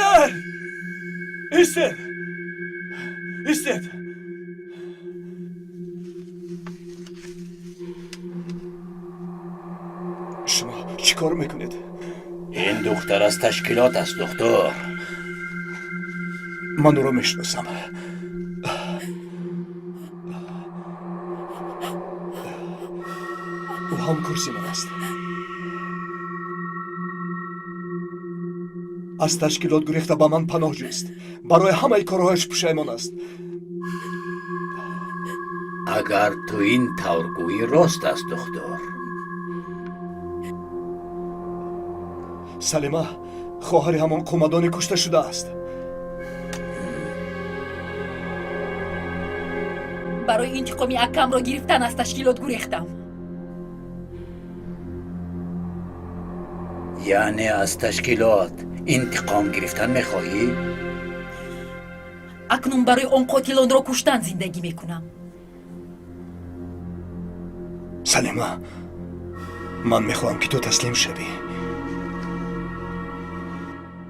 Истед! Истед! Истед! Шумо чӣ кор мекунед? Ин духтар аз ташкилот аст, духтур. Ман ӯро мешиносам. Ӯ ҳамкурси ман аст. Аз ташкилот гурехта ба ман паноҳ ҷуст. Барои ҳамаи корҳояш пушаймон аст. Агар ту ин тавр гӯӣ, рост аст, духтур. Салима хоҳари ҳамон қумадоне кушта шудааст. Барои интиқоми акамро гирифтан аз ташкилот гурехтам. Яъне аз ташкилот интиқом гирифтан мехоҳӣ? Акнун барои он қотилонро куштан зиндагӣ мекунам. Салима, ман мехоҳам, ки ту таслим шавӣ.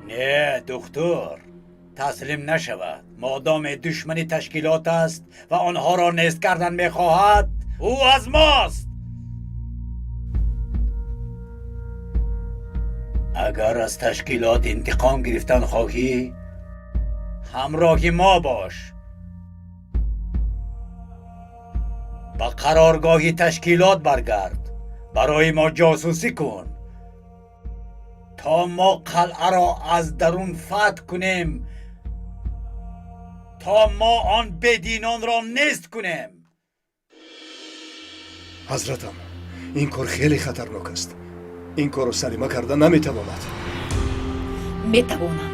Не, духтур, таслим нашавад. Модоме душмани ташкилот аст ва онҳоро нест кардан мехоҳад, ӯ аз мост. Агар аз ташкилот интиқом гирифтан хоҳӣ, ҳамроҳи мо бош. Ба қароргоҳи ташкилот баргард, барои мо ҷосусӣ кун, то мо қалъаро аз дарун фатҳ кунем, то мо он бединонро нест кунем. Ҳазратам, ин кор хеле хатарнок аст. Ин корро Салима карда наметавонад. Метавонам.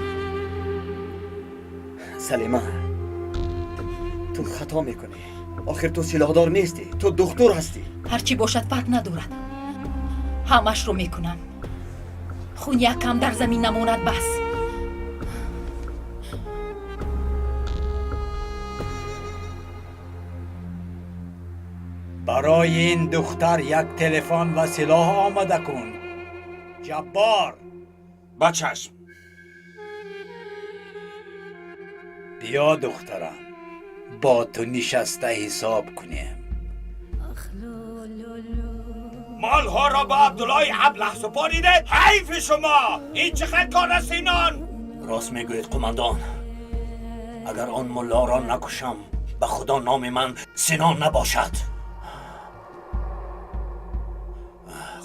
Салима, ту хато мекунӣ. Охир ту силоҳдор нестӣ, ту духтур ҳастӣ. Ҳарчӣ бошад, фарқ надорад, ҳамашро мекунам. Хун якам дар замин намонад, бас. Барои ин духтар як телефон ва силоҳ омода кун, Ҷаббор. Ба чашм. Биё, духтарам, бо ту нишаста ҳисоб кунем. Молҳоро ба Абдуллои аблаҳ супоридед? Ҳайфи шумо! Ин чӣ хел кор аст, Синон? Рост мегӯед, қумандон. Агар он муллоро накушам, ба худо номи ман Синон набошад.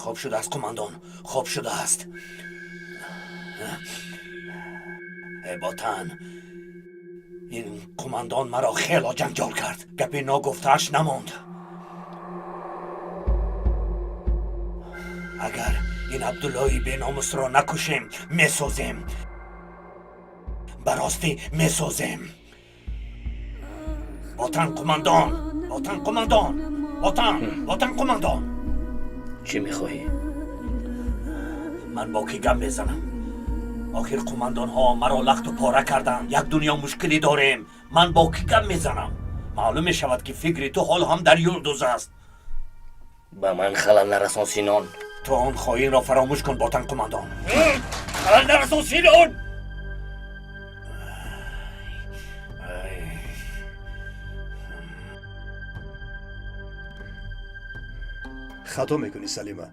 Хоб шудааст, қумандон, хоб шудааст. Э, ботан, ин қумандон маро хело ҷанҷол кард. Гапи ногуфтааш намонд. Агар ин Абдуллои беномусро накушем, месозем, ба ростӣ месозем. Ботан, қумандон, ботан, қумандон, ботан, ботан, қумандон. Чӣ мехоҳӣ? Ман бо кӣ гап мезанам? Охир қумандонҳо маро лахту пора карданд. Як дунё мушкилӣ дорем. Ман бо кӣ гап мезанам? Маълум мешавад, ки фикри ту ҳоло ҳам дар Юлдуз аст. Ба ман халал нарасон, Синон. Ту он хоинро фаромӯш кун, ботан, қумандон. Халал нарасон, Синон. Хато мекунӣ, Салима.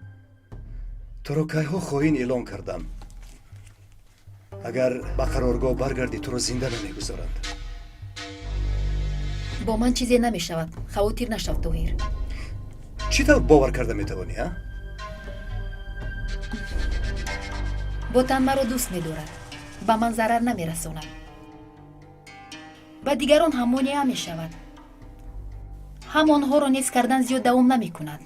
Туро кайҳо хоин эълон кардам. Агар ба қароргоҳ баргардӣ, туро зинда намегузоранд. Бо ман чизе намешавад, хавотир нашав, Тоҳир. Чӣ тавр бовар карда метавонӣ, а? Ботан маро дӯст медорад, ба ман зарар намерасонад, ба дигарон ҳам монеа мешавад. Ҳам онҳоро нест кардан зиёд давом намекунад.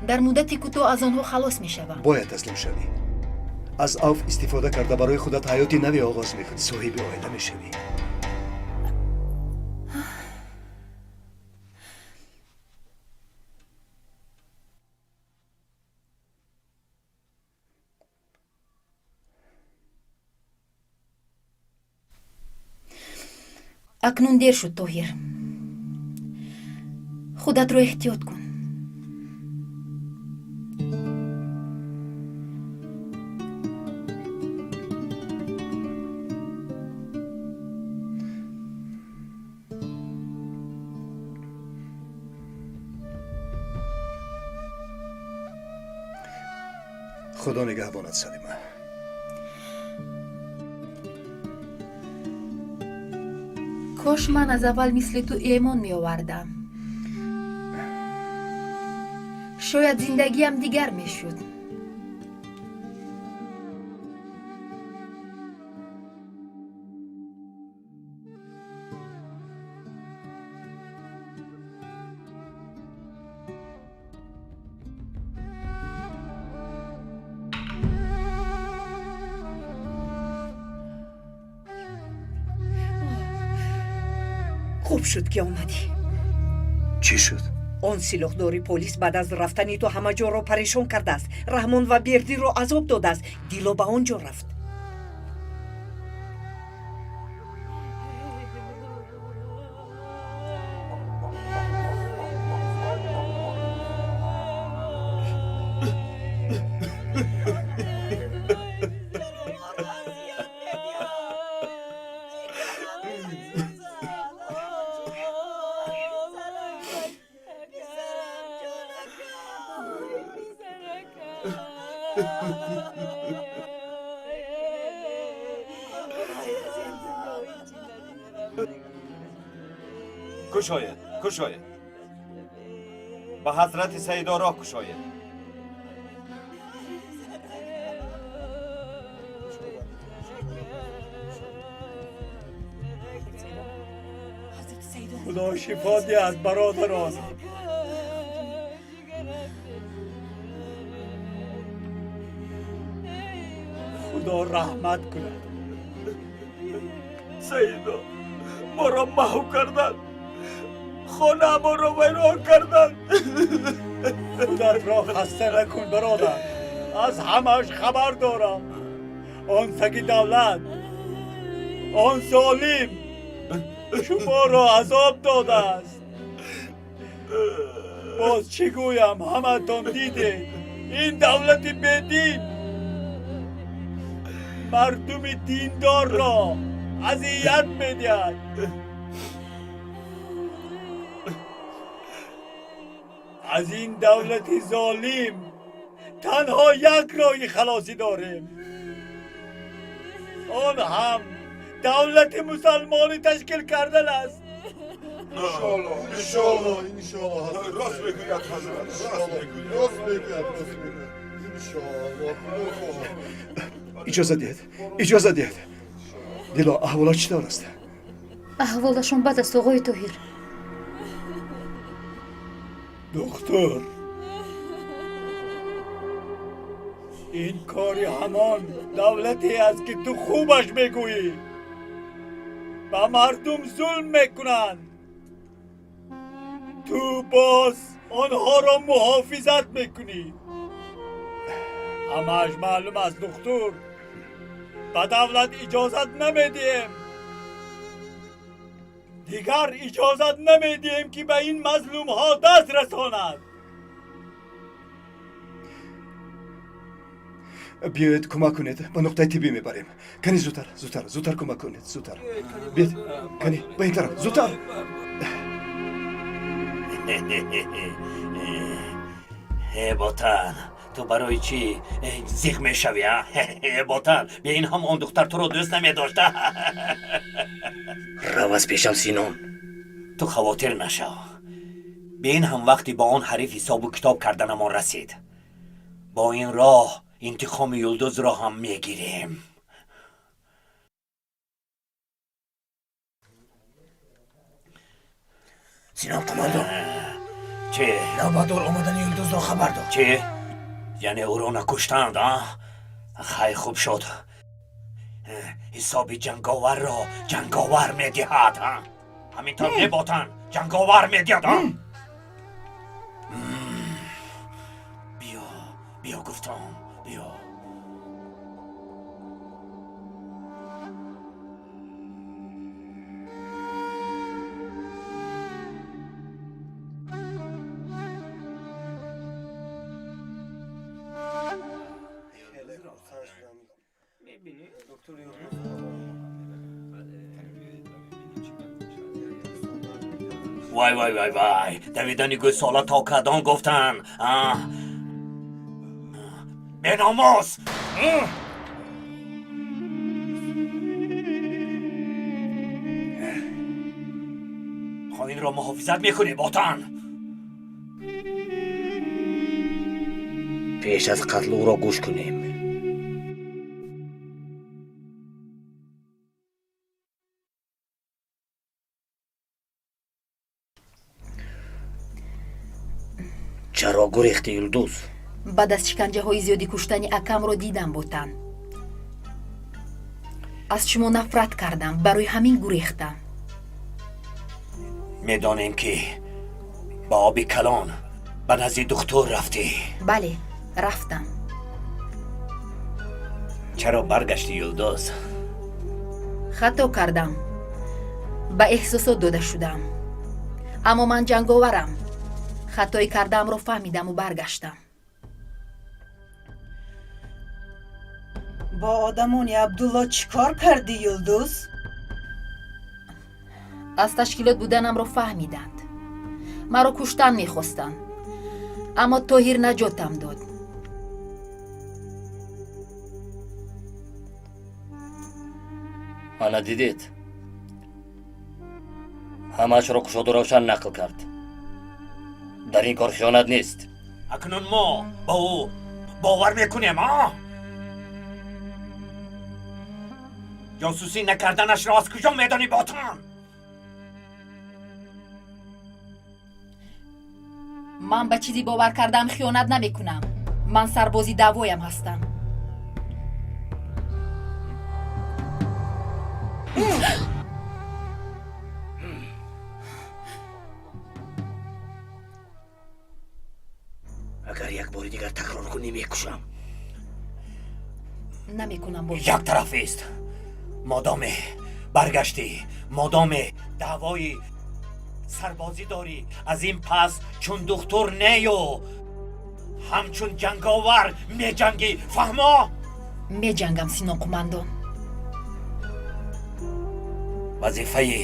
Дар муддати кӯтоҳ аз онҳо халос мешавам. Бояд таслим шавӣ. Аз авф истифода карда, барои худат ҳаёти наве оғоз мекунӣ, соҳиби оила мешавӣ. Акнун дер шуд, Тоҳир. Худатро эҳтиёт кун. Худо нигаҳбонат, Салима. Кош ман аз аввал мисли ту эмон меовардам. Шояд зиндагиам дигар мешуд. Хуб шуд, ки омадӣ. Чӣ шуд? Он силоҳдори полис баъд аз рафтани ту ҳама ҷоро парешон кардааст. Раҳмон ва Бердиро азоб додааст. Дило ба он ҷо рафт. Кушоед, кушоед, ба ҳазрати Саидо роҳ кушоед. Худо шифо диҳад, бародарон. Худо раҳмат кунад. Саидо, моро маҳв карданд, хонаамонро вайрон карданд. Худатро хаста накун, бародар, аз ҳамааш хабар дорам. Он саги давлат, он золим шуморо азоб додааст. Боз чӣ гӯям, ҳаматон дидед. Ин давлати бедин мардуми диндорро азият медиҳад. Аз ин давлати золим танҳо як роҳи халосӣ дорем, он ҳам давлати мусалмонӣ ташкил кардан аст. Иншоаллоҳ, иншоаллоҳ, иншоаллоҳ. Рост мегӯяд, ҳазрат, рост мегӯяд, рост мегӯяд, рост мегӯяд. Иншоаллоҳ, Худо хоҳад. Иҷоза диҳед, иҷоза диҳед. Дило, аҳволот чӣ тавр аст? Аҳволашон бад аст, оғои Тоҳир. Духтур, ин кори ҳамон давлате аст, ки ту хубаш мегӯӣ. Ба мардум зулм мекунанд, ту боз онҳоро муҳофизат мекунӣ. Ҳамааш маълум аст, духтур. Ба давлат иҷозат намедиҳем, дигар иҷозат намедиҳем, ки ба ин мазлумҳо даст расонад. Биёед, кӯмак кунед, ба нуқтаи тиббӣ мебарем. Кани, зудтар, зудтар, зудтар кӯмак кунед, зудтар биёед. Кани, ба ин тараф, зудтар. Э, ботан, ту барои чӣ зиқ мешавӣ? А, ботан, бе ин ҳам он духтар туро дӯст намедошта. Рав аз пешам, Синон. Ту хавотир нашав. Бе ин ҳам вақте ба он ҳариф ҳисобу китоб карданамон расид. Бо ин роҳ интиқоми Юлдузро ҳам мегирем. Синон қумандон. Чӣ? Навбатдор омадани Юлдузро хабар дод. Чӣ? Яъне ӯро накуштанд, а? Хай, хуб шуд. Ҳисоби ҷанговарро ҷанговар медиҳад, а? Ҳамин тавр не, ботан? Ҷанговар медиҳад, а? Биё, биё, гуфтам, биё. Вай, вай, вай, вай, давидани гӯсола то кадон гуфтан. Беномус! Хоинро муҳофизат мекунӣ, ботан. Пеш аз қатл ӯро гӯш кунем. Чаро гурехтӣ, Юлдуз? Баъд аз шиканҷаҳои зиёди куштани акамро дидам, ботан. Аз шумо нафрат кардам, барои ҳамин гурехтам. Медонем, ки ба оби калон ба назди духтур рафтӣ. Бале, рафтам. Чаро баргаштӣ, Юлдуз? Хато кардам, ба эҳсосот дода шудам. Аммо ман ҷанговарам. Хатои кардаамро фаҳмидаму баргаштам. Бо одамони Абдулло чӣ кор кардӣ, Юлдуз? Аз ташкилот буданамро фаҳмиданд. Маро куштан мехостанд, аммо Тоҳир наҷотам дод. Ана дидед, ҳамаашро кушоду равшан нақл кард. Дар ин кор хиёнат нест. Акнун мо ба ӯ бовар мекунем, а? Ҷосусӣ накарданашро аз куҷо медонӣ, ботан? Ман ба чизе бовар кардаам хиёнат намекунам. Ман сарбози даъвоям ҳастам. Агар як бори дигар такрор кунӣ, мекушам. Намекунам, боз. Як тарафист. Модоме баргаштӣ, модоме даъвои сарбозӣ дорӣ, аз ин пас чун духтур нею ҳамчун ҷанговар меҷангӣ, фаҳмо? Меҷангам, Синон қумандон. Вазифаи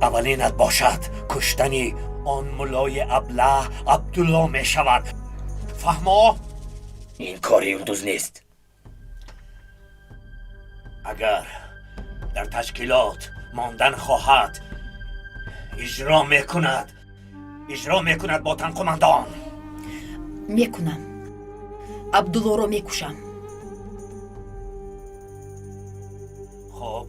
аввалинат бошад куштани он муллои аблаҳ Абдулло мешавад, фаҳмо? Ин кори Юлдуз нест. Агар дар ташкилот мондан хоҳад, иҷро мекунад, иҷро мекунад, ботан қумандон. Мекунам, Абдуллоро мекушам. Хуб,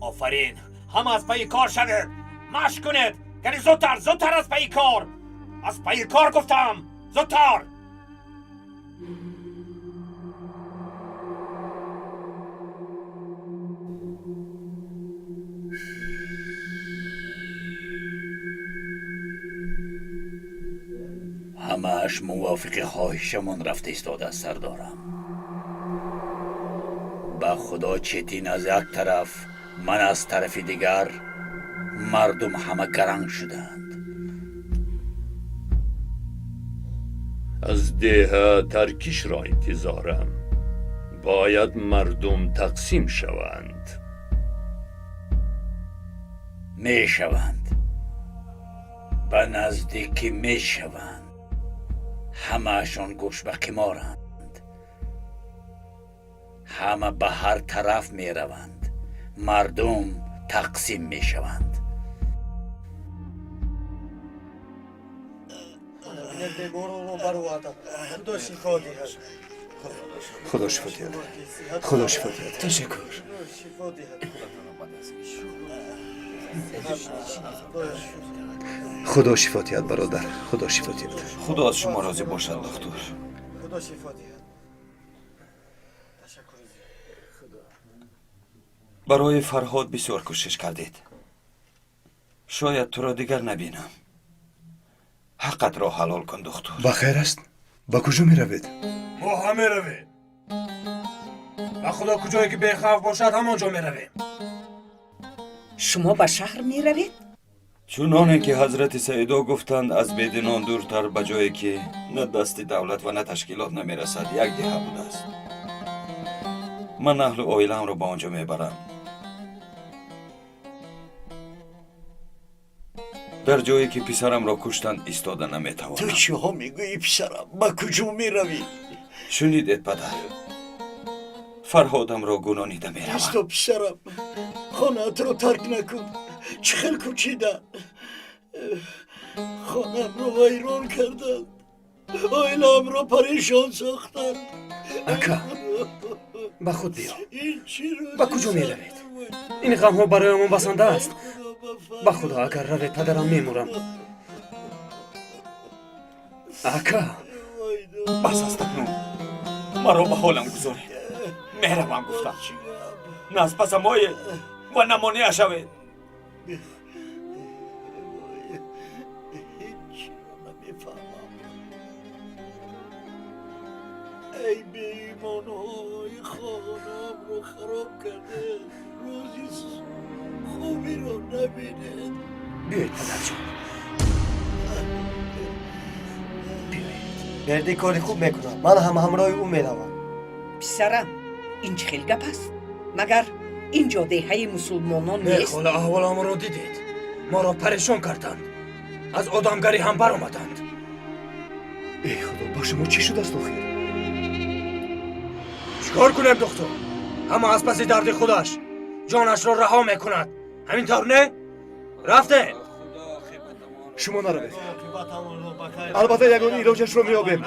офарин. Ҳама аз пайи кор шавед, машқ кунед. Яъне зудтар, зудтар аз пайи кор, аз пайи кор гуфтам, зудтар. Ҳамааш мувофиқи хоҳишамон рафта истодааст, сардорам. Ба худо, Четин аз як тараф, ман аз тарафи дигар, мардум ҳама гаранг шуданд. Аз деҳа таркишро интизорам. Бояд мардум тақсим шаванд. Мешаванд, ба наздикӣ мешаванд. Ҳамаашон гӯш ба қиморанд, ҳама ба ҳар тараф мераванд, мардум тақсим мешаванд. Худо шифо диҳад, Худо шифо диҳад. Ташаккур. Худо шифо диҳад, бародар, Худо шифо диҳад. Худо аз шумо розӣ бошад, духтур. Барои Фарҳод бисёр кӯшиш кардед. Шояд туро дигар набинам. Ҳаққатро ҳалол кун, духтур. Ба хайр аст? Ба куҷо меравед? Мо ҳам меравем. Ба худо, куҷое ки бехавф бошад, ҳамон ҷо меравем. Шумо ба шаҳр меравед? Чуноне ки ҳазрати Саидо гуфтанд, аз бединон дуртар, ба ҷое ки на дасти давлат ва на ташкилот намерасад, як деҳа будааст. Ман аҳлу оиламро ба он ҷо мебарам. Дар ҷое ки писарамро куштанд, истода наметавонам. Ту чиҳо мегӯӣ, писарам? Ба куҷо меравӣ? Шунидед падар, Фарҳодамро гунонида меравам. Исто писарам, хонаатро тарк накун. Чӣ хел кӯчида? Хонаамро вайрон карданд, оилаамро парешон сохтанд. Ака, ба худ биё. Ба куҷо меравед? Ин ғамҳо бароямон басанда аст. Ба худо, агар равед, падарам мемурам. Ака, бас аст акнун. Маро ба ҳолам гузоред. Меравам гуфтам. На аз пасам оед ва на монеа шавед. Эй беимонҳои, хонаамро хароб карде, рӯзи хубиро набинед. Биёед, падарҷон. Бердӣ кори хуб мекунад. Ман ҳам ҳамроҳи ӯ меравам. Писарам, ин чӣ хел гап аст? Магар ин ҷо деҳаи мусулмонон нест? Хола, аҳволамонро дидед. Моро парешон карданд. Аз одамгарӣ ҳам баромаданд. Эй худо, ба шумо чӣ шудааст охир? Чикор кунем, духтур? Ҳама аз паси дарди худаш ҷонашро раҳо мекунад. Ҳамин тавр не? Рафтем. Шумо наравед. Албатта ягон илоҷашро меёбем.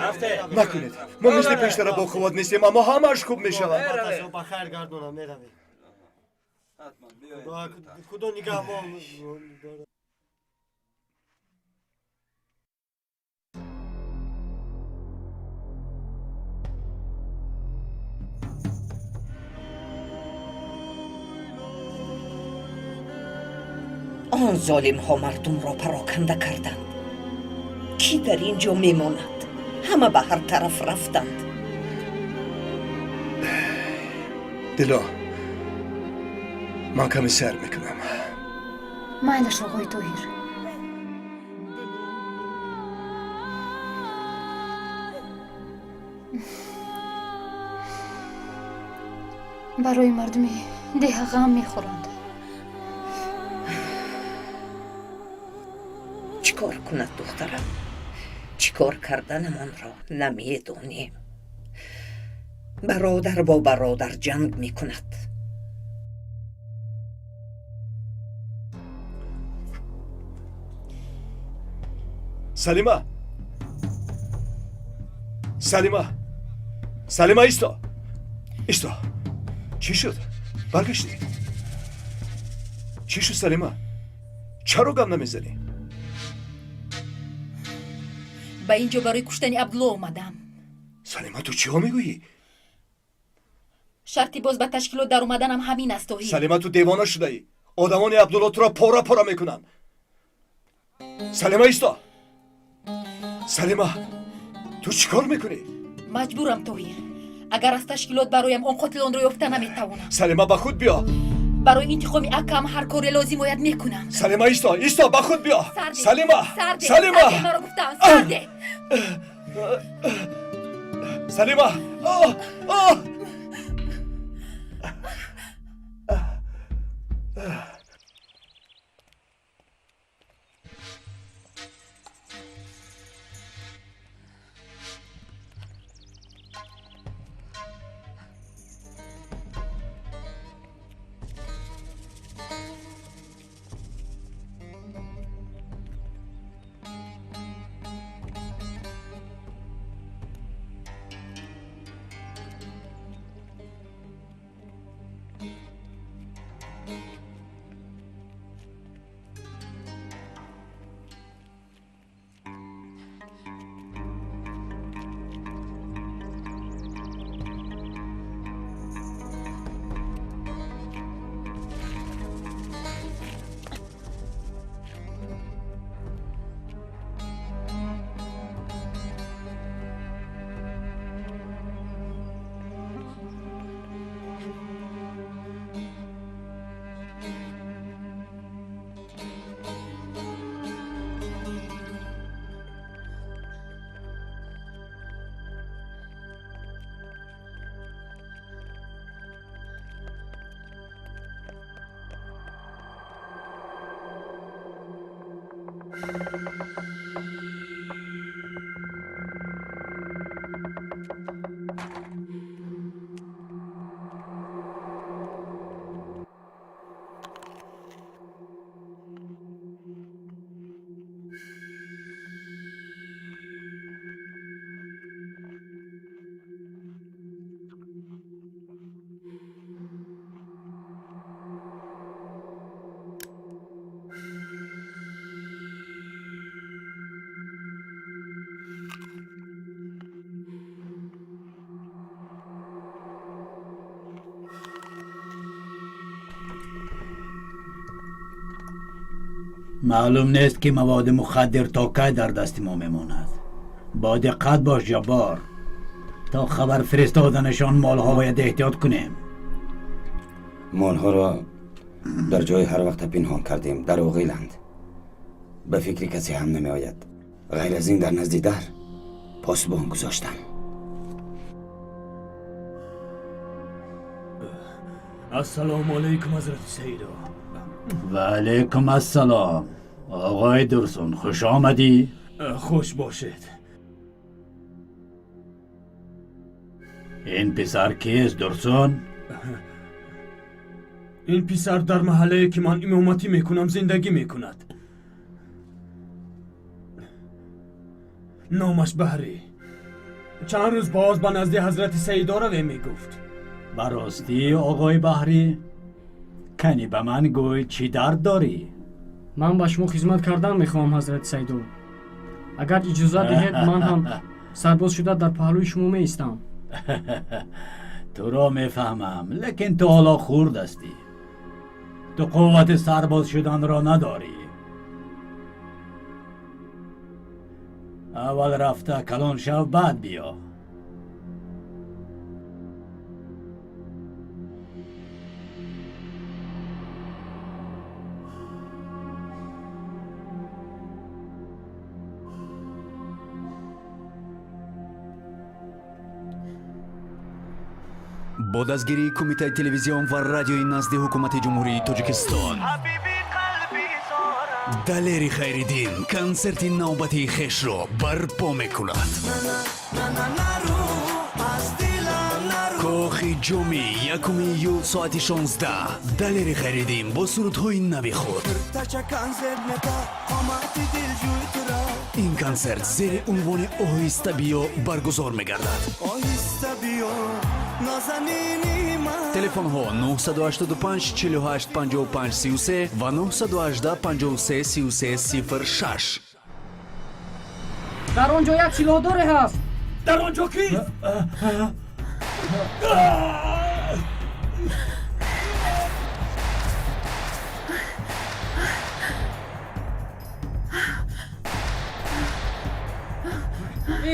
Накунед. Мо мисли пештара бо қувват нестем, аммо ҳамааш хуб мешавад. Ба хайр гардонам, меравем. Худо нигаҳбон. Он золимҳо мардумро пароканда карданд. Кӣ дар ин ҷо мемонад? Ҳама ба ҳар тараф рафтанд. Дило, ман каме сайр мекунам. Майлаш, оғои Тоҳир. Барои мардуми деҳа ғам мехӯранд. Чӣ кор кунад духтарам? Чӣ кор карданамонро намедонем. Бародар бо бародар ҷанг мекунад. Салима, Салима, Салима, исто, исто. Чӣ шуд? Баргаштӣ? Чӣ шуд, Салима? Чаро гап намезанӣ? Ба ин ҷо барои куштани Абдулло омадам. Салима, ту чиҳо мегӯӣ? Шарти боз ба ташкилот даромаданам ҳамин аст, Тоҳир. Салима, ту девона шудаӣ. Одамони Абдулло туро пора пора мекунанд. Салима, исто. Салима, ту чӣ кор мекунӣ? Маҷбурам, Тоҳир. Агар аз ташкилот бароям, он қотилонро ёфта наметавонам. Салима, ба худ биё. Барои интиқоми акам ҳар коре лозим ояд мекунам. Салима, исто, исто, ба худ биё. Салима, Салима, маро гуфтаам, сарде. Салима. Маълум нест, ки маводи мухаддир то кай дар дасти мо мемонад. Бо диққат бош, Ҷаббор. То хабар фиристоданашон молҳо бояд эҳтиёт кунем. Молҳоро дар ҷои ҳар вақта пинҳон кардем, дар оғиланд. Ба фикри касе ҳам намеояд. Ғайр аз ин дар назди дар посбон гузоштам. Ассалому алайкум, ҳазрати Саидо. Ва алайкум ассалом. Оғои Дурсун, хуш омадӣ. Хуш бошед. Ин писар кист, Дурсун? Ин писар дар маҳаллае, ки ман имоматӣ мекунам, зиндагӣ мекунад. Номаш Баҳрӣ. Чанд рӯз боз ба назди ҳазрати Саидо равем, мегуфт. Ба ростӣ, оғои Баҳрӣ? Кани ба ман гӯй, чӣ дард дорӣ? Ман ба шумо хизмат кардан мехоҳам, ҳазрати Саидо. Агар иҷозат диҳед, ман ҳам сарбоз шуда дар паҳлӯи шумо меистам. Туро мефаҳмам, лекин ту ҳоло хурд ҳастӣ. Ту қуввати сарбоз шуданро надорӣ. Аввал рафта калон шав, баъд биё. Бо дастгирии Кумитаи телевизион ва радиои назди Ҳукумати Ҷумҳурии Тоҷикистон Далери Хайриддин консерти навбатии хешро барпо мекунад. Кохи Ҷомӣ, 1 июл, соати 16. Далери Хайриддин бо сурудҳои нави худ. Ин консерт зери унвони «Оҳиста биё» баргузор мегардад. Телефонҳо 985 48 55 33 ва 918 53 33 06. Дар он ҷо як силоҳдоре ҳаст. Дар он ҷо кист?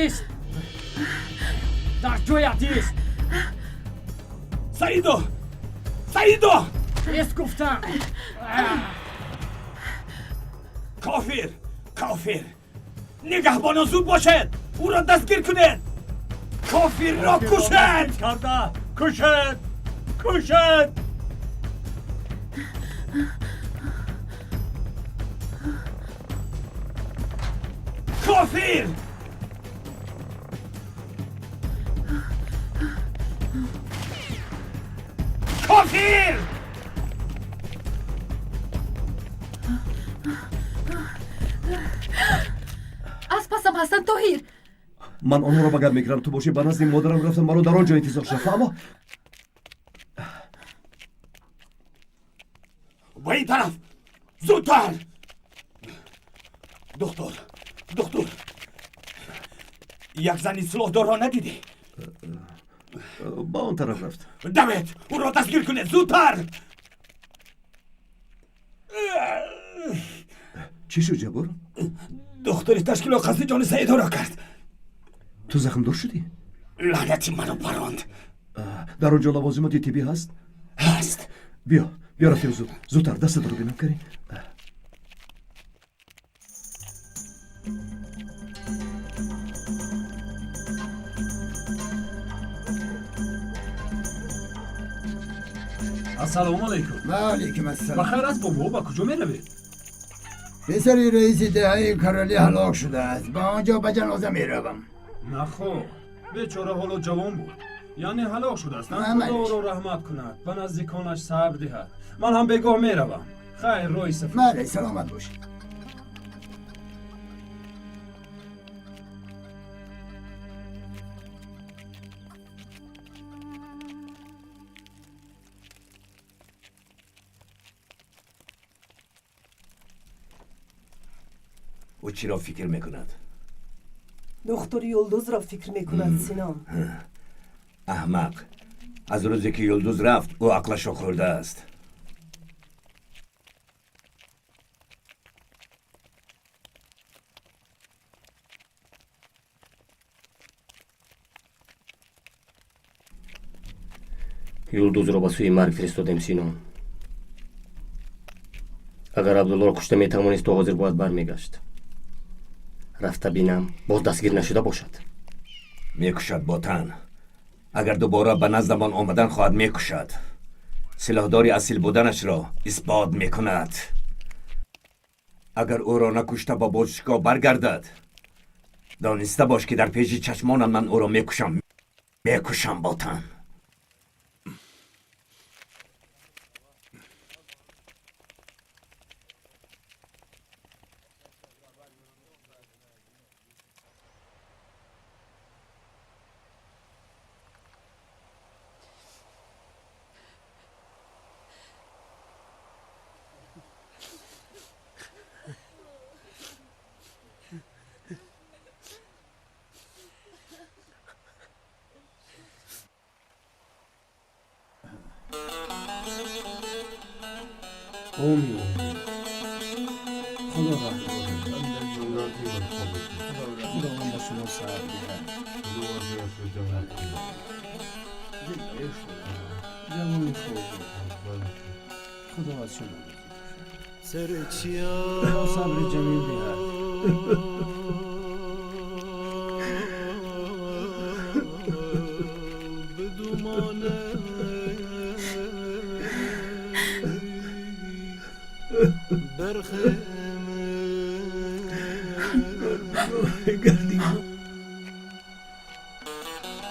Ист дар ҷоят, ист! Саидо, Саидо! Ист гуфтам! Кофир, кофир! Нигаҳбонон, зуд бошед, ӯро дастгир кунед, кофирро кушед! Карда кушед, кушед! Кофир! Кофир! Аз пасам ҳастанд, Тоҳир. Ман онҳоро ба гап мегирам, ту бошӣ ба назди модарам рафтам, маро дар он ҷо интизор шав, фаҳмо? Ба ин тараф зудтар! Духтур, духтур, як зани силоҳдорро надидӣ? Ба он тараф рафт. Давед, ӯро дастгир кунед, зудтар! Чӣ шуд, Ҷаббор? Духтури ташкилот қасди ҷони Саидоро кард. Ту захмдор шудӣ? Лаънати маро паронд. Дар он ҷо лавозимоти тиббӣ ҳаст? Ҳаст. Биё, биё, рафтем, зуд, зудтар. Дастатро бинам, карӣ. Ассалому алайкум. Ва алайкум ассалом. Ба хайр аст, бобо, ба куҷо меравед? Писари раиси деҳаи Каролӣ ҳалок шудааст, ба он ҷо ба ҷаноза меравам. Нахо, бечора ҳоло ҷавон буд. Яъне ҳалок шудааст? Амалиш. Худо ӯро раҳмат кунад, ба наздиконаш сабр диҳад. Ман ҳам бегоҳ меравам. Хайр, роҳи сафар. Бале, саломат бошед. Ӯ чиро фикр мекунад? Духтур Юлдузро фикр мекунад, Сином. Аҳмақ, аз рӯзе ки Юлдуз рафт, ӯ ақлашро хӯрдааст. Юлдузро ба сӯи марг фиристодем, Синон. Агар Абдуллоро кушта метавонист, то ҳозир бояд бармегашт. Рафта бинам, боз дастгир нашуда бошад. Мекушад, Ботан. Агар дубора ба наздамон омадан хоҳад, мекушад. Силоҳдори асил буданашро исбот мекунад. Агар ӯро накушта ба бозишгоҳ баргардад, дониста бош, ки дар пеши чашмонам ман ӯро мекушам. Мекушам, Ботан. Омин. Худо раҳм кунад. Худованд ба шумо сабр диҳад. Ҷавони хуб буд. Худо аз шумо розӣ бошад. Худо сабри ҷамил диҳад.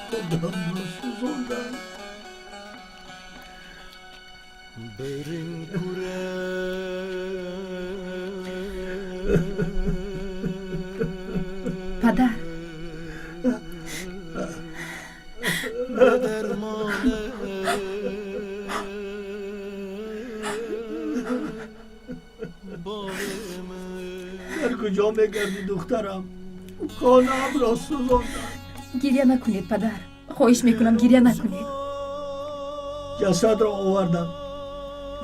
Худамро сӯзондам. Падар, дар куҷо мегардӣ, духтарам? Хонаамро сӯзондам. Гиря накунед, падар. Хоҳиш мекунам, гиря накунед. Ҷасадро овардам.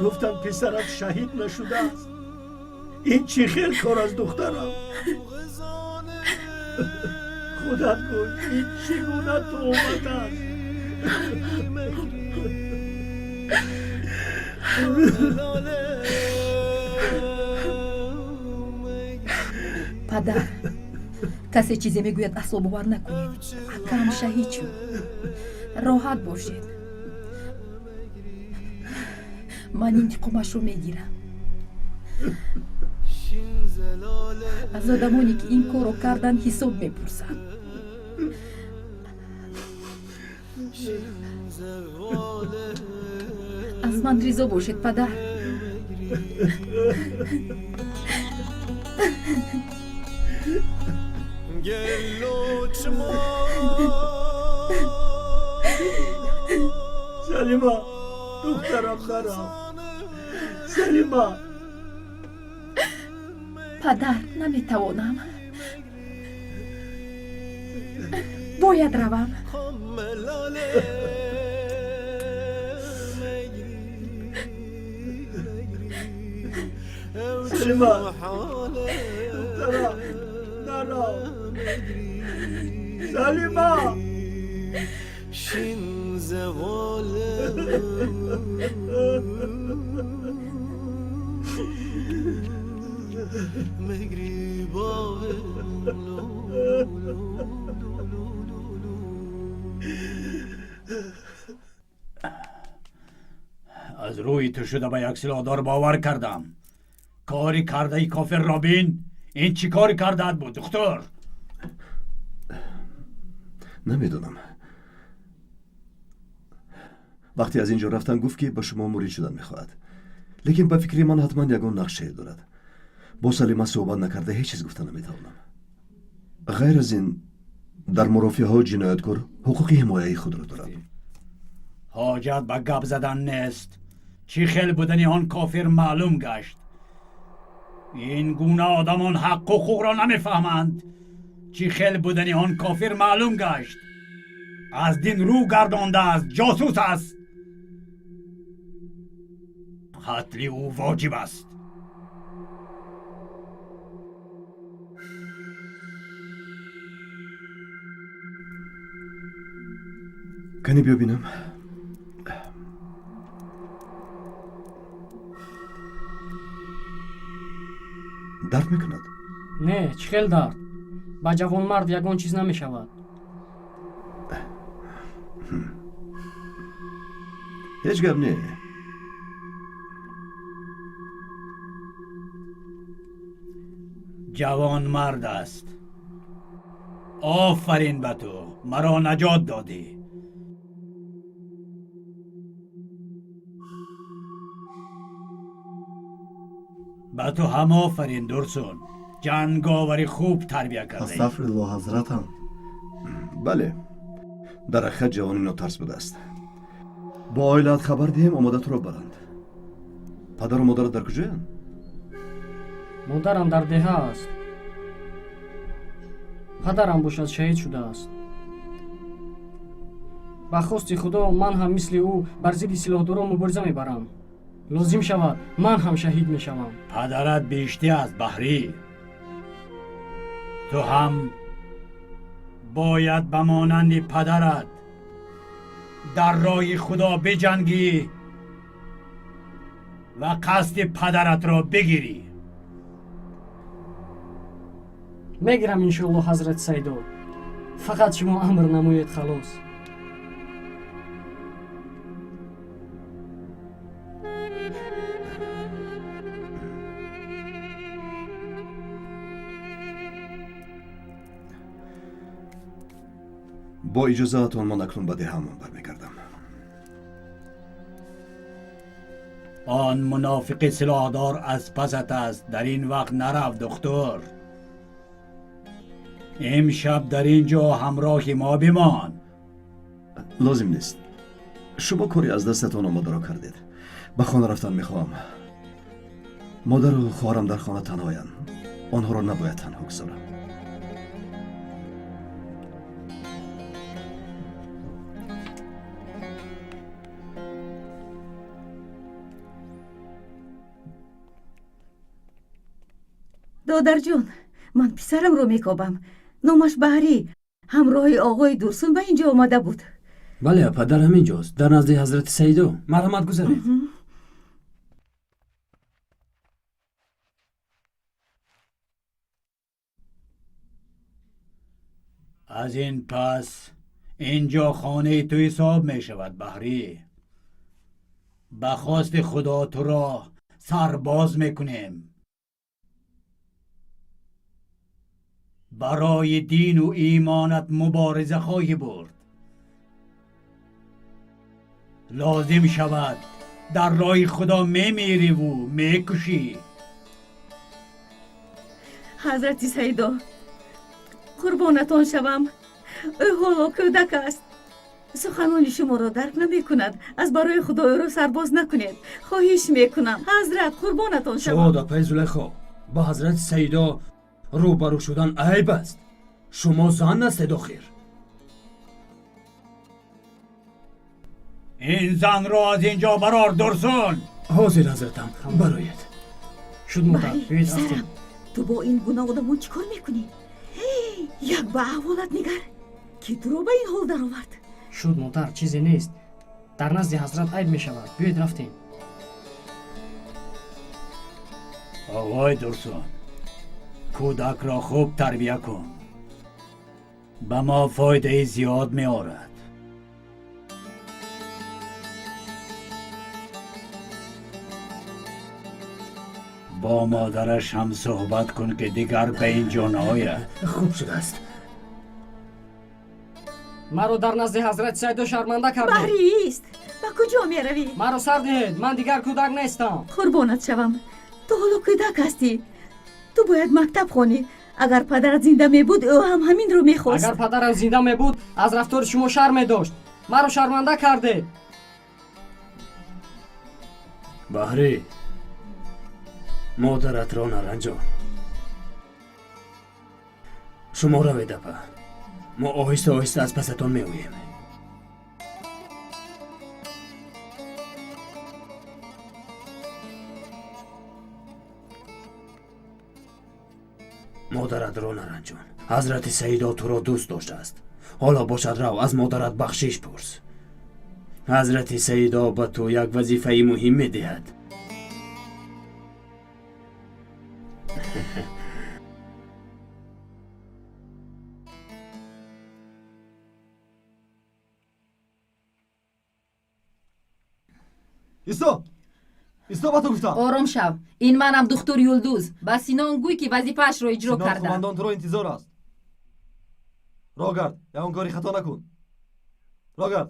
Гуфтам, писарат шаҳид нашудааст. Ин чӣ хел кор аст, духтарам? Худат гӯй, ин чӣ гуна туҳмат аст? Падар, касе чизе мегӯяд, асло бовар накунед. Акам шаҳид шуд. Роҳат бошед. Ман интиқомашро мегирам. Аз одамоне, ки ин корро карданд, ҳисоб мепурсам. Аз ман ризо бошед, падар. Салима, духтарам, нарав. Салима. Падар, наметавонам. Бояд равам. Салима, духтарам, нарав. Салима. Аз рӯи ту шуда ба як силоҳдор бовар кардам. Кори кардаи кофирро бин. Ин чӣ кор кардаат буд, духтур? Намедонам. Вақте аз ин ҷо рафтан, гуфт, ки ба шумо мурид шудан мехоҳад, лекин ба фикри ман ҳатман ягон нақшае дорад. Бо Салима суҳбат накарда ҳеҷ чиз гуфта наметавонам. Ғайр аз ин, дар мурофиаҳо ҷинояткор ҳуқуқи ҳимояи худро дорад. Ҳоҷат ба гап задан нест. Чӣ хел будани он кофир маълум гашт. Ин гуна одамон ҳаққу ҳуқуқро намефаҳманд. Чӣ хел будани он кофир маълум гашт. Аз дин рӯ гардондааст, ҷосус аст. Қатли ӯ воҷиб аст. Кани, биё бинам. Дард мекунад? Не, чӣ хел дард? Ба ҷавонмард ягон чиз намешавад. Ҳеҷ гап не. Ҷавонмард аст. Офарин ба ту, маро наҷот додӣ. Ба ту ҳам офарин, Дурсун. Ҷанговари хуб тарбия кардаӣ. Астағфирулло, ҳазратам. Бале, дар ҳақиқат ҷавони нотарс будааст. Бо оилаат хабар диҳем, омода туро баранд. Падару модарат дар куҷоянд? Модарам дар деҳа аст. Падарам бошад шаҳид шудааст. Ба хости Худо ман ҳам мисли ӯ бар зидди силоҳдорон мубориза мебарам. Лозим шавад, ман ҳам шаҳид мешавам. Падарат биҳиштӣ аст, Баҳрӣ. Ту ҳам бояд ба монанди падарат дар роҳи Худо биҷангӣ ва қасди падаратро бигирӣ. Мегирам, иншоалло, ҳазрати Сайдо. Фақат шумо амр намоед, халос. Бо иҷозаатон ман акнун ба деҳаамон бармегардам. Он мунофиқи силоҳдор аз пасат аст. Дар ин вақт нарав, духтур. Имшаб дар ин ҷо ҳамроҳи мо бимон. Лозим нест. Шумо кори аз дастатон омадаро кардед. Ба хона рафтан мехоҳам. Модару хоҳарам дар хона танҳоянд. Онҳоро набояд танҳо гузорам. Додарҷон, ман писарамро мекобам. Номаш Баҳрӣ. Ҳамроҳи оғои Дурсун ба ин ҷо омада буд. Бале, апа, дар ҳамин ҷост, дар назди ҳазрати Саидо. Марҳамат, гузаред. Аз ин пас ин ҷо хонаи ту ҳисоб мешавад, Баҳрӣ. Ба хости Худо туро сарбоз мекунем. Барои дину имонат мубориза хоҳӣ бурд. Лозим шавад, дар роҳи Худо мемириву мекушӣ. Ҳазрати Саидо, қурбонатон шавам. Ӯ ҳоло кӯдак аст. Суханони шуморо дарк намекунад. Аз барои Худо ӯро сарбоз накунед. Хоҳиш мекунам, ҳазрат, қурбонатон шавам. Шуд, апаи Зулайхо, ба ҳазрати Саидо рӯбарӯ шудан айб аст. Шумо зан ҳастед охир. Ин занро аз ин ҷо барор, Дурсун. Ҳозир, ҳазратам, бароед. Шуд, модар, биёед рафтем. Ту бо ин гуна одамон чӣ кор мекунӣ? Як ба аҳволат нигар, ки туро ба ин ҳол даровард. Шуд, модар, чизе нест. Дар назди ҳазрат айб мешавад. Биёед рафтем. Оғои Дурсун, кӯдакро хуб тарбия кун. Ба мо фоидаи зиёд меорад. Бо модараш ҳам суҳбат кун, ки дигар ба ин ҷо наояд. Хуб шудааст. Маро дар назди ҳазрати Сайдо шарманда кардед. Баҳрист, ба куҷо меравӣ? Маро сар диҳед, ман дигар кӯдак нестам. Қурбонат шавам, ту ҳоло кӯдак ҳастӣ. Ту бояд мактаб хонӣ. Агар падарат зинда мебуд, ӯ ҳам ҳаминро мехост. Агар падарам зинда мебуд, аз рафтори шумо шарм медошт. Маро шарманда кардед. Баҳрӣ, модаратро наранҷон. Шумо равед, апа. Мо оҳиста оҳиста аз пасатон меоем. Модаратро наранҷон. Ҳазрати Саидо туро дӯст доштааст. Ҳоло бошад, рав, аз модарат бахшиш пурс. Ҳазрати Саидо ба ту як вазифаи муҳим медиҳад. Исто! Исто, ба ту гуфтам! Ором шав. Ин манам духтур Юлдуз. Ба Синон гӯй, ки вазифаашро иҷро Синон кардам. Қумандон туро интизор аст. Роҳ гард, ягон кори хато накун. Роҳ гард.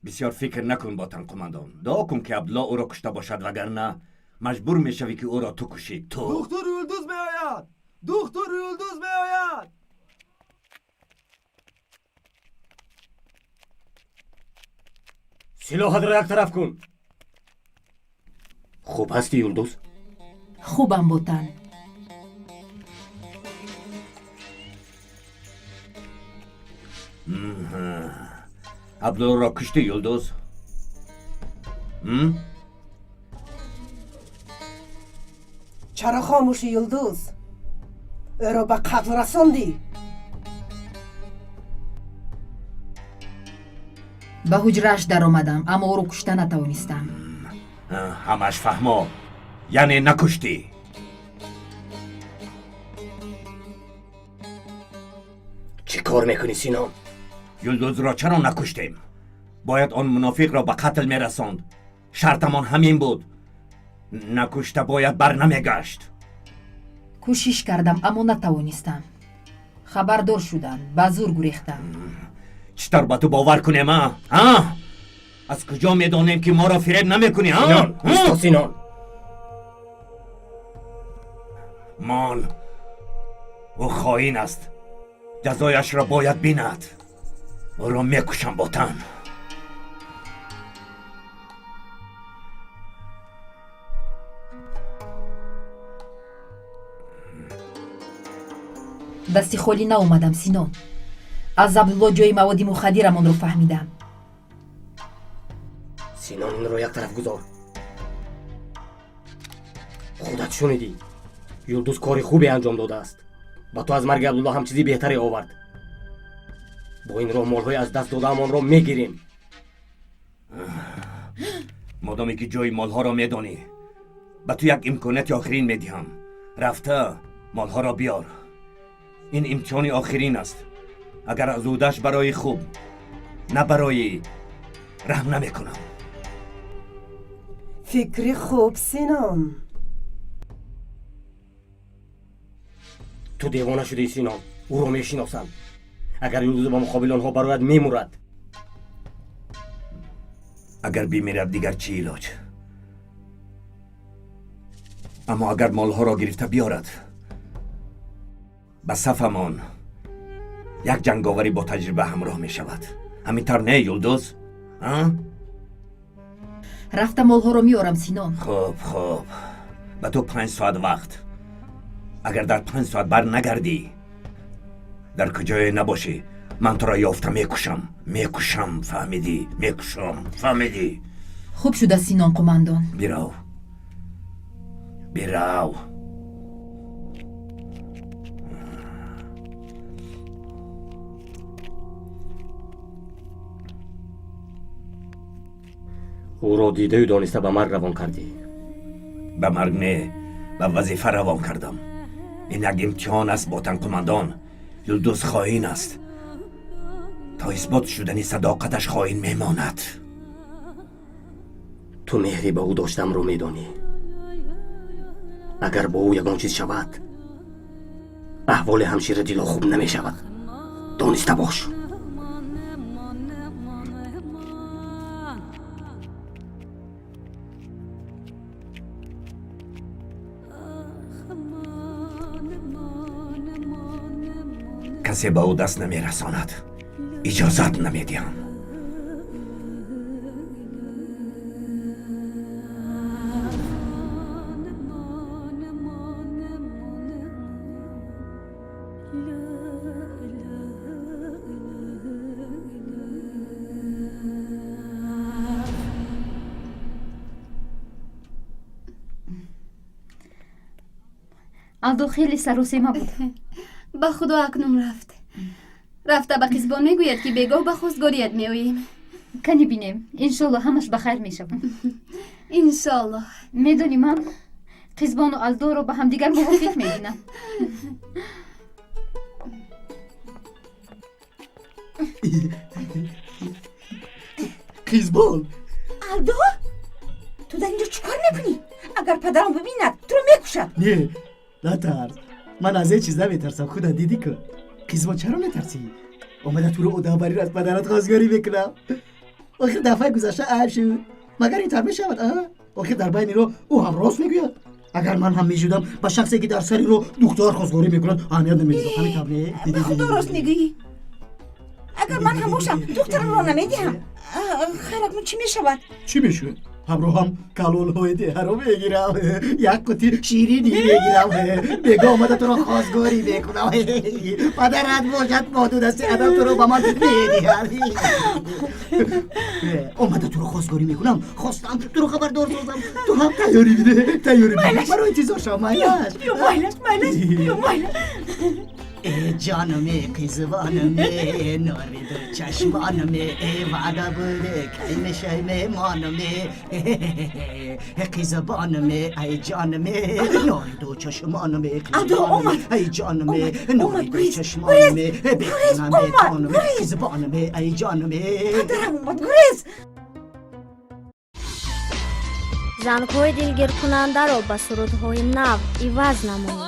Бисёр фикр накун, Ботан қумандон. Дуо кун, ки Абдулло ӯро кушта бошад, вагарна маҷбур мешавӣ, ки ӯро ту кушӣ. Ту. Духтур Юлдуз меояд! Духтур Юлдуз меояд! Силоҳатро як тараф кун. Хуб ҳастӣ, Юлдуз? Хубам, Ботан. Абдуллоро куштӣ, Юлдуз? Чаро хомӯшӣ, Юлдуз? Ӯро ба қатл расондӣ? Ба ҳуҷрааш даромадам, аммо ӯро кушта натавонистам. Ҳамаш фаҳмо, яъне накуштӣ. Чӣ кор мекунӣ, Синон? Юлдузро чаро накуштем? Бояд он мунофиқро ба қатл мерасонд. Шартамон ҳамин буд. Накушта бояд бар намегашт. Кӯшиш кардам, аммо натавонистам. Хабардор шудам, ба зур гурехтам. Чӣ тавр ба ту бовар кунем, а? А, аз куҷо медонем, ки моро фиреб намекунӣ, а? Синон, исто, Синон. Мон, ӯ хоин аст, ҷазояшро бояд бинад. Ӯро мекушам, Ботан. Дасти холӣ наомадам, Синон. Аз Абдулло ҷои маводи мухаддирамонро фаҳмидам. Синон, инро як тараф гузор. Худат шунидӣ, Юлдуз кори хубе анҷом додааст. Ба ту аз марги Абдулло ҳам чизи беҳтаре овард. Бо ин роҳ молҳои аз даст додаамонро мегирем. Модоме ки ҷои молҳоро медонӣ, ба ту як имконияти охирин медиҳам. Рафта молҳоро биёр. Ин имтиҳони охирин аст. Агар аз ӯдаш барои хуб на барои, раҳм намекунам. Фикри хуб, Синон. Ту девона шудӣ, Синон. Ӯро мешиносам. Агар Юлдуз ба муқобили онҳо барояд, мемурад. Агар бимирад, дигар чӣ илоҷ? Аммо агар молҳоро гирифта биёрад, ба сафамон як ҷанговарӣ бо таҷриба ҳамроҳ мешавад. Ҳамин тавр не, Юлдуз? Рафта молҳоро меорам, Синон. Хуб, хуб, ба ту 5 соат вақт. Агар дар 5 соат бар нагардӣ, дар куҷое набошӣ, ман туро ёфта мекушам. Мекушам, фаҳмидӣ? Мекушам, фаҳмидӣ? Хуб шуда, Синон қумандон. Бирав, бирав. Ӯро дидаю дониста ба марг равон кардӣ. Ба марг не, ба вазифа равон кардам. Ин як имтиҳон аст, Ботан қумандон. Юлдуз хоин аст. То исбот шудани садоқаташ хоин мемонад. Ту меҳре ба ӯ доштамро медонӣ. Агар бо ӯ ягон чиз шавад, аҳволи ҳамшира Дило хуб намешавад. Дониста бош. Касе ба ӯ даст намерасонад. Иҷозат намедиҳам. Абдул хеле саросема буд. Ба худо, акнун рафт. Рафта ба қизбон мегӯяд, ки бегоҳ ба хостгорият меоем. Кани бинем, иншолло ҳамаш ба хайр мешавад. Иншолло. Медонӣ, ман Қизбону Алдоро ба ҳамдигар мувофиқ мебинам. Қизбон! Алдо, ту дар инҷо чӣ кор мекунӣ? Агар падарам бибинад, туро мекушад. Не, натарс, ман аз ҳеҷ чиз наметарсам. Худа дидӣ ку. Қизбон, чаро метарсӣ? Омада туро одамбарир аз падарат хостгорӣ мекунам. Охир дафъаи гузашта айб шуд. Магар ин тар мешавад, а? Охир дар байни роҳ ӯ ҳам рост мегӯяд. Агар ман ҳам мешудам, ба шахсе ки дар сари роҳ духтар хостгорӣ мекунад, аҳамият намедодам. Ҳамин тавр не? Ба худо рост мегӯӣ. Агар ман ҳам бошам, духтарамро намедиҳам. Хайр, акнун чӣ мешавад? Чӣ мешавад? Ҳамроҳам калолҳои деҳаро мегирам, як қути ширинӣ мегирам, бего омада туро хостгорӣ мекунам. Падарат бошад, бо ду дасти адаб туро ба ман медиҳад. Омада туро хостгорӣ мекунам. Хостам туро хабардор созам, ту ҳам тайёрӣ биде, тайёрӣ биде. Маро интизор шав, майлаш. Биё, майлаш, майлаш, биё, майлаш. Э ҷонаме, қизвонаме, нори ду чашмонаме, э ваъда буде, кай мешай меҳмонаме, қизбонаме, ай ҷонаме, нори ду чашмонаме, омад, ай ҷонаме, нори ду чашмонаме, бехонаме, тонаме, қизбонаме, ай ҷонаме. Падарам омад, гурез! Зангҳои дилгиркунандаро ба сурудҳои нав иваз намоед.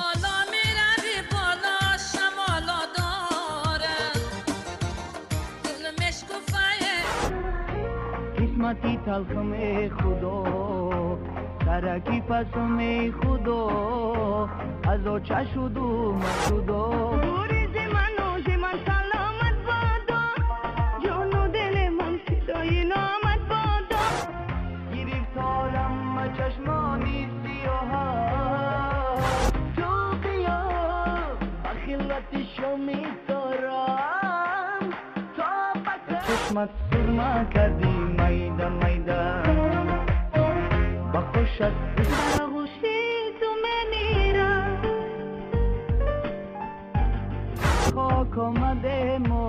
Қисмати талхме худо, сараки пасме худо, аз оча шуду машудо. Гуризи ману зи ман саломат бодо, ҷону дили ман фидои номат бодо. Гирифторам ба чашмони сиёҳа, ту биё ба хилвати шоми дорам, то ба чашмат сурма кардӣ. Майда майда ба хушат оғӯши ту мемирам. Хок омадемо.